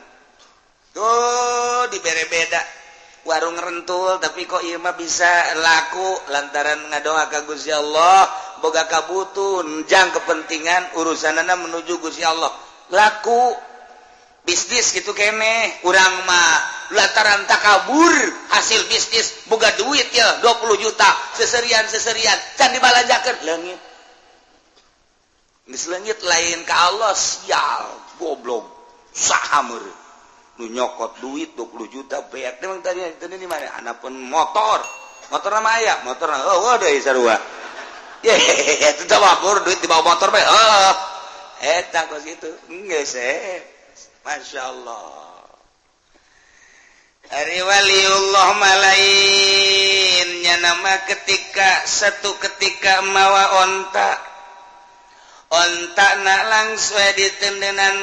Tuh dibere beda. Warung rentul tapi kok ieu mah bisa laku lantaran ngadoa ka Gusti Allah, boga kabutuhan jang kepentingan urusanana menuju Gusti Allah. Laku bisnis gitu keneh urang mah lantaran takabur hasil bisnis boga duit ya 20 juta seserian-seserian can dibalanjakeun leungit. Geus leungit lain ka Allah, sial goblok saha meureun nu nyokot duit 20 juta beak emang tadi tadi di mana anapun motor motor nama aya motor oh deui sarua ye itu teh wabur duit dibawa motor bae oh eta kos kitu geus Masya Allah. Ari waliullah malainnya nama ketika satu ketika mawa onta onta nak langsung ditendenan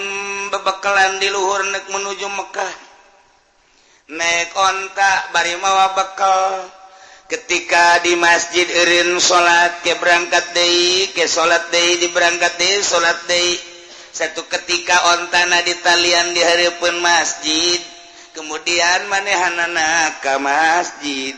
bebekalan di luhur nek menuju Mekah naik onta bari mawa bekal. Ketika di masjid eureun salat ke berangkat deui ke salat deui di berangkat deui salat deui. Satu ketika ontana ditalian di hareupeun masjid, kemudian manehanana ka masjid,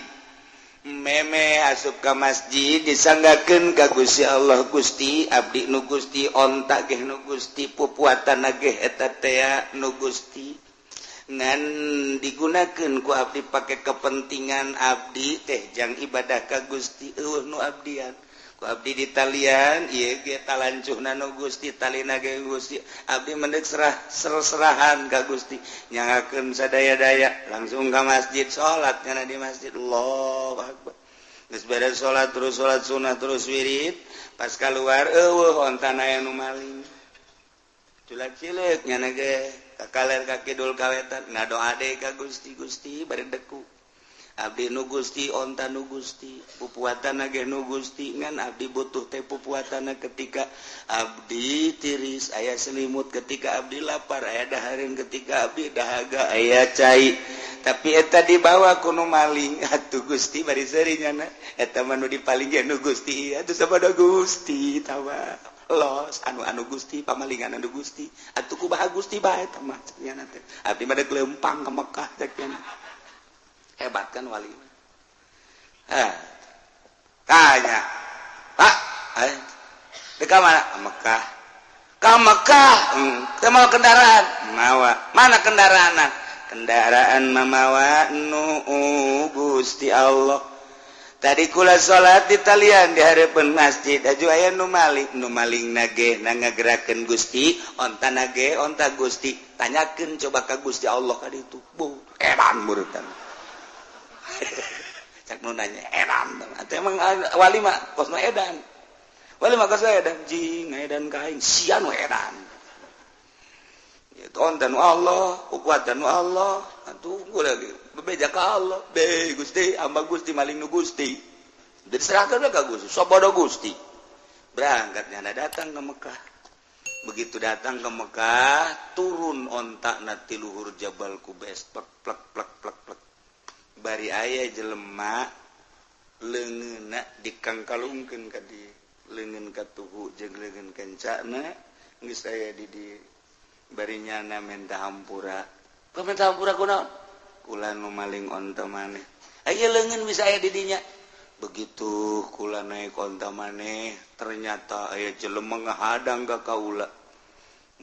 meme asup ka masjid disanggakeun ka Gusti Allah, Gusti abdi nu Gusti, onta geh nu Gusti, pupuatan geh eta tea nu Gusti, ngan digunakeun ku abdi pake kepentingan abdi teh jang ibadah ka Gusti eueuh nu abdian. Abdi ditalian ieu ge talancuhna nu Gusti, talina ge Gusti, abdi mendek serah serahan ka Gusti nyangakeun sadaya-daya langsung ka masjid salat nyana di masjid Allahu akbar. Geus beres salat terus salat sunah terus wirid pas kaluar eueuh ontana aya nu maling culak cileuk nyana ge ka kaler ka kidul ka wetan ngadoa deui ka Gusti Gusti bari deku abdi nu Gusti onta nu Gusti pupuatan ge nu Gusti ngan abdi butuh teh pupuatan ketika abdi tiris aya selimut, ketika abdi lapar aya dahareun, ketika abdi dahaga aya cai, tapi eta dibawa ku nu maling atuh Gusti bari seuri nyana eta mah nu dipaling ge nu Gusti atuh sabada Gusti tawa los anu-anu Gusti pamalingan anu Gusti atuh kumaha Gusti bae eta mah nyana teh abdi mah deuk leumpang ka Mekah cek nyana. Hebat kan wali. Tanya, Pak, deka mana? Ke Mekah. Ke Mekah. Teu mawa kendaraan. Mawa. Mana kendaraan? Kendaraan mamawa nu Gusti Allah. Tadi kula salat di talian di hareupeun masjid aju aya nu maling, nu maling nage na ngagerakeun Gusti, onta nage onta Gusti. Tanyakeun coba ka Gusti Allah ka ditu. Bu, edan murutan. Cak nu nanya edan atau emang wali mah kosna edan. Wali mah kosna edan jing edan ka aing sia nu edan. Itu onta nu Allah, kuatan nu Allah. Atuh lagi bebeja ka Allah. Be Gusti, hamba Gusti maling nu Gusti. Diserahkeun ka Gusti, sobodo Gusti. Berangkat nyana datang ke Mekah. Begitu datang ke Mekah, turun onta na ti luhur Jabal Kubes, plek plek plek plek plek. Bari aya jelema leungeunna dikangkalungkeun ka dieu, leungeun katuhu jeung leungeun kencana geus aya di dieu. Bari nyana menta hampura. Menta hampura kunaon? Kula nu maling onta maneh. Aya leungeun bisa aya di dinya. Begitu kula naik onta maneh, ternyata aya jelema ngahadang ka kaula.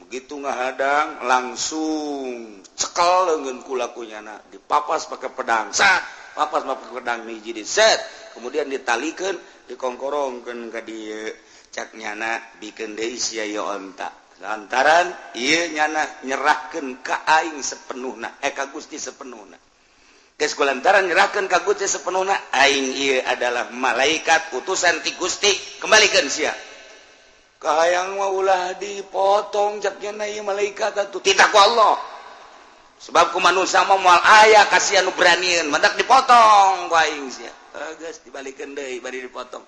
Begitu ngahadang langsung cekel leungeun kula ku nyana, dipapas pakai pedang. Sat, papas pakai pedang hiji di set, kemudian ditalikeun, dikongkorongkeun ka dieu. Cak nyana bikeun deui sia ieu onta. Lantaran ieu nyana nyerahkeun ka aing sepenuhna, ka Gusti sepenuhna. Geus kulantaran nyerahkeun ka Gusti sepenuhna, aing ieu adalah malaikat utusan ti Gusti, kembalikeun sia. Kahayang mah ulah dipotong cak nyana ieu malaikat atuh titah ku Allah. Sebab ku manusia mah moal aya kasihan nu beranieun, mantak dipotong ku aing sia. Geus dibalikeun deui bari dipotong.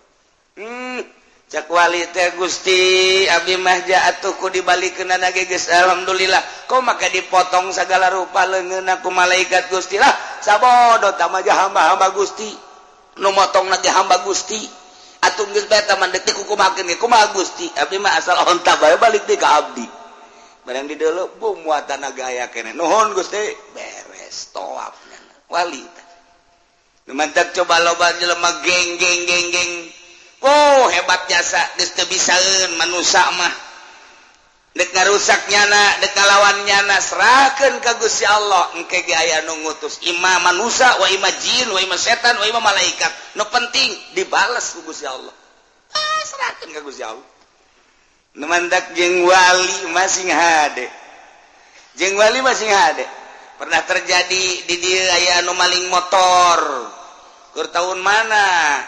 Cak wali teh Gusti abdi mah atuh ku dibalikeunana ge geus alhamdulillah. Kok maka dipotong sagala rupa leungeunna ku malaikat Gusti lah. Sabodo tah mah hamba-hamba Gusti. Nu motongna ge hamba Gusti. Atuh geus bae tah mah deuk dikukumakeun ge kumaha Gusti. Abdi mah asal onta bae balik deui ka abdi. Barang di deuleu bum muatana ge aya keneh. Nuhun Gusti, beres tawaf wali teh. Nu mantak coba loba jelema geng geng geng geng. Oh hebat jasa geus teu bisaeun manusa mah. Dek ngarusak nyana, dek ngalawan nyana, serahkeun ka Gusti Allah. Engke ge aya nu ngutus ima manusa wa ima jin wa ima setan wa ima malaikat. Nu penting dibales ku Gusti Allah. Ah, serahkeun ka Gusti Allah. Nu mantak jeung wali masing hade. Jeung wali masing hade. Pernah terjadi di dieu aya nu maling motor. Keur tahun mana?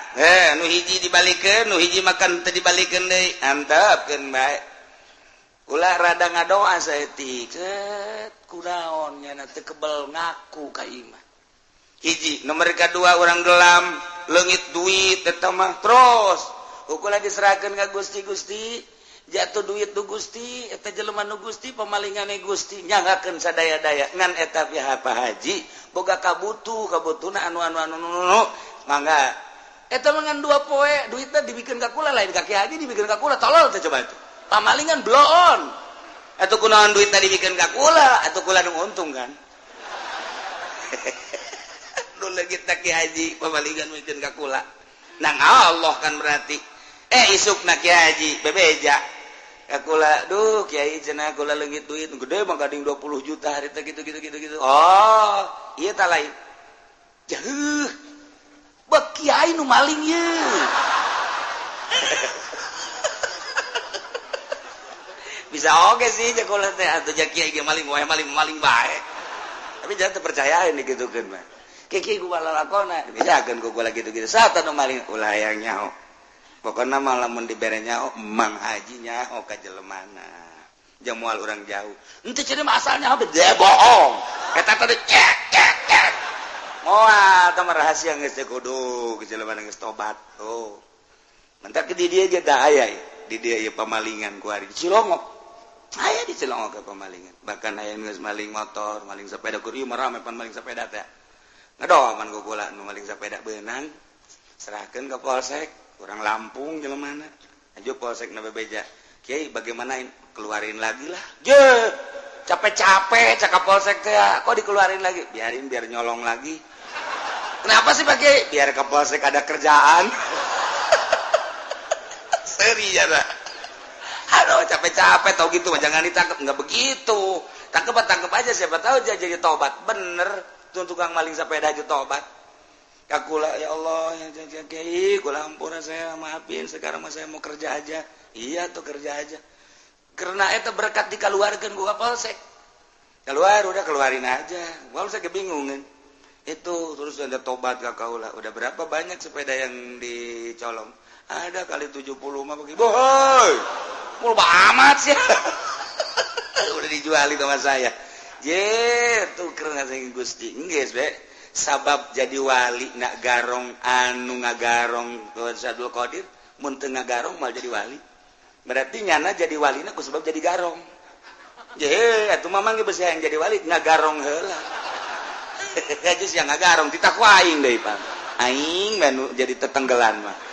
Nu hiji dibalikeun, nu hiji makan teu dibalikeun deui. Antepkeun bae. Ulah rada ngadoa saeutik. Set kunaon nyana teu kebel ngaku ka imah. Hiji, nomor kadua urang gelam, leungit duit eta mah terus. Ukur diserahkeun ka Gusti Gusti. Jatuh duit nu Gusti, eta jelema nu Gusti, pemalingane Gusti, nyanggakeun sadaya-daya. Ngan eta pihak Pak Haji boga kabutuh, kabutuhna anu anu anu anu mangga. Eta mah ngan 2 poe, duitna dibikeun ka kula lain ka Ki Haji dibikeun ka kula, tolol teh coba itu. Pamalingan bloon. Atuh kunaon duitna dibikeun ka kula, atuh kula nu untung kan. Nu leungit Ki Haji pamalingan mikeun ka kula. Nang Allah kan berarti. Isukna Ki Haji bebeja. Kula duh kiai cenah kula leungit duit gede mah gading 20 juta hari teh gitu gitu gitu gitu. Oh, ieu tah lain. Jauh. Bek kiai nu maling ye. Bisa oge sih jeung kula teh atuh ja kiai ge maling wae maling bae. Tapi jangan terpercayain digitukeun mah. Kiai ku lalakona dibejakeun ku kula gitu-gitu. Saha nu maling ulah hayang nyaho. Pokokna mah lamun dibere nyaho Mang Haji nyaho ka jelemana. Jeung moal urang jauh. Henteu cenah mah asalnya bede bohong. Eta tadi cek cek cek. Moal tah mah rahasia geus teh kudu jelemana geus tobat. Oh. Mantak di dieu ge da aya di dieu ieu pamalingan ku ari di Cilongok. Aya di Cilongok ke pamalingan. Bahkan aya geus maling motor, maling sepeda kur ieu mah rame pan maling sepeda teh. Ngadoman ku kula nu maling sepeda beunang. Serahkeun ka polsek. Kurang Lampung jelemana aja polsek na bebeja kiai bagaimana keluarin lagi lah je capek-capek cakap polsek teh kok dikeluarin lagi biarin biar nyolong lagi kenapa sih Pak Kiai biar ke polsek ada kerjaan seri ya aduh capek-capek tau gitu jangan ditangkap nggak begitu tangkep aja siapa tahu dia jadi tobat bener tuh tukang maling sepeda aja tobat. Kakula ya Allah ya kiai kula ampura saya maafin sekarang mah saya mau kerja aja. Iya tuh kerja aja. Karena eta berkat dikeluarkeun ku polsek. Keluar udah keluarin aja. Polsek kebingungan. Itu terus ada tobat ka kaula. Udah berapa banyak sepeda yang dicolong? Ada kali 70 mah bagi. Bohoi. Mul amat sih. Udah dijual itu sama saya. Je, tuker nggak Gusti. Geus be. Sabab jadi wali nak garong anu ngagarong ke Abdul Qadir, mun teu ngagarong mal jadi wali. Berarti nyana jadi walina ku sebab jadi garong. Je, atuh mamang ge besi yang jadi wali ngagarong heula. Aja sih ngagarong titah ku aing deui, Pak. Aing manu jadi tetenggelan mah.